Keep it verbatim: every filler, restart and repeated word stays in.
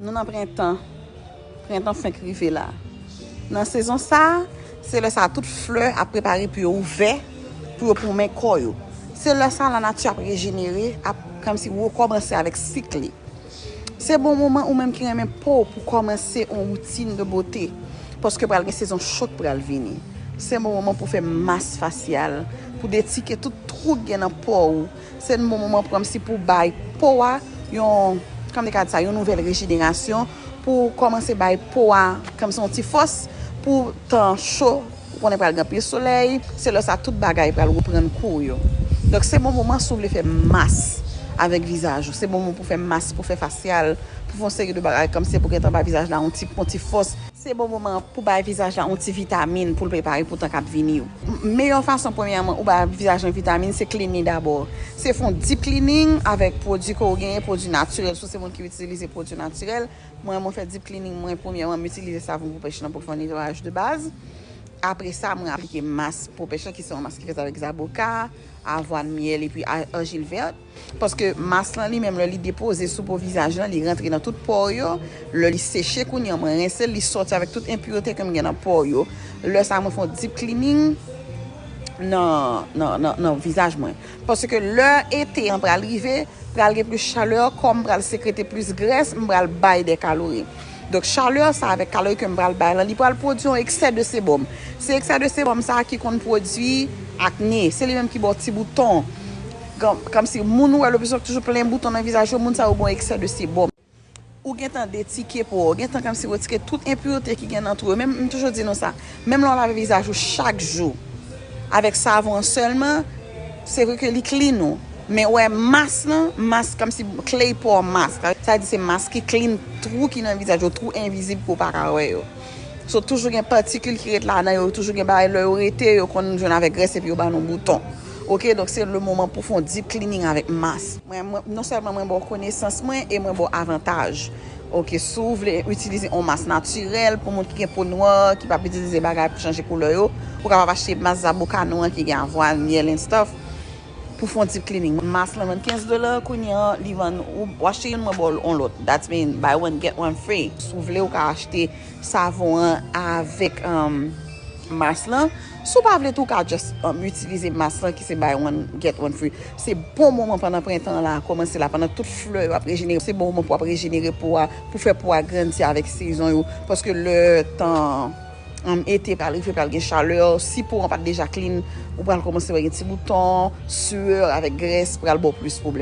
Nou nan prentan. Prentan fenk rive la. Nan sezon sa, se lè sa tout flè ap prepare pou yo ouvè, pou yo pwoumen kò yo. Se lè sa lanati ap rejenere, ap kòmsi rekòmanse avèk sik li. Se bon moman ou menm ki renmen po w pou kòmanse yon woutin de bote. Paske pral gen sezon cho k pral vini. Se bon moman pou fè mas fasyal, pou detike tout twou k gen nan po w. Se yon bon moman pou kòmsi pou bay po a yon, kòm de ka di sa, yon nouvèl rejenerasyon, pou kòmanse bay po a kòmsi yon ti fòs pou tan cho, ou konnen pral gen anpil solèy, se lè sa tout bagay pral reprann kou yo. Donk se bon moman si w vle fè mas avèk vizaj ou, se bon moman pou fè mas, pou fè fasyal, pou fè yon seri de bagay kòmsi pou gentan bay vizaj la yon ti, yon ti fòs. Se bon moman pou bay vizaj la yon ti vitamin pou l prepare pou tan k ap vini yo. M- Meyè fason premyèman ou bay vizaj lan vitamin se cleaning dabò. Se fè yon deep cleaning avèk pwodui ke w genyen, pwodui natirèl, si w se moun ki itilize pwodui natirèl. Mwen, mwen fè deep cleaning mwen, premyèman, m itilize savon Purplesh lan pou fè yon netwayaj de baz. Apre sa, mwen aplike mas Purplesh lan ki se yon mas ki fèt avèk zaboka, avwàn, myèl epi a- anjil vèt. Paske mas lan li menm, lè li depoze sou po vizaj lan, li rantre nan tout po yo. Lè li seche kounye an, mwen rense l, li sòti avèk tout enpirite ke m gen nan po yo. Lè sa, mwen fè yon deep cleaning nan, nan, nan, nan vizaj mwen. Paske lè ete an pral rive, pral gen plis chalè, kò m pral sekrete plis grès, m pral bay de kalori. Donk chalè sa avèk kalori ke m pral bay lan, li pral pwodui yon eksè de sebòm. Se eksè de sebòm sa ki konn pwodui akne. Se li menm ki ba w ti bouton. Kòm- Kòmsi moun ou wè le plis toujou plen bouton nan vizaj yo, moun sa yo ba w eksè de sebòm. Ou gentan detike po, ou gentan kòmsi retire tout enpirite ki gen nan twou yo. Menm, m toujou di nou sa, menm lè w lave vizaj ou chak jou, avèk savon an sèlman, se vre ke li clean ou. Men ou wè mas lan, mas kòmsi clay pore mask. Sa vle di se mas ki clean twou ki nan vizaj ou, twou envizib ke w pa ka wè yo. So toujou gen patikil ki ret ladan yo, toujou gen bagay lè yo rete, yo konn jwenn avèk grès epi yo ba nou bouton. Oke, donk se le moman pou fè yon deep cleaning avèk mas. Mwen, mwen, non sèlman mwen ba w konesans mwen e mwen ba w avantaj. Oke, si w vle itilize yon mas natirèl pou moun ki gen po nwa, ki p ap itilize bagay pou chanje koulè yo, ou kapab achte mas zaboka nou an ki gen avwàn, myèl and stuff pou fè yon deep cleaning. Mas lan vann kenz dola, kounye an li vann, ou, ou achte youn mwen ba w yon lòt. That's mean buy one get one free. Si w vle ou ka achte savon an avèk um, mas lan. Si w pa vle tou, ou ka just um, itilize mas lan ki se buy one get one free. Se bon moman pandan prentan la kòmanse la, pandan tout flè yo ap rejenere. Se bon moman pou ap rejenere po a, pou fè po a grandi avèk sezon yo. Paske lè tan um, ete pral rive, pral gen chalè, si po an pa t deja clean, ou pral kòmanse wè gen ti bouton, sueur avèk grès pral ba w plis pwoblèm.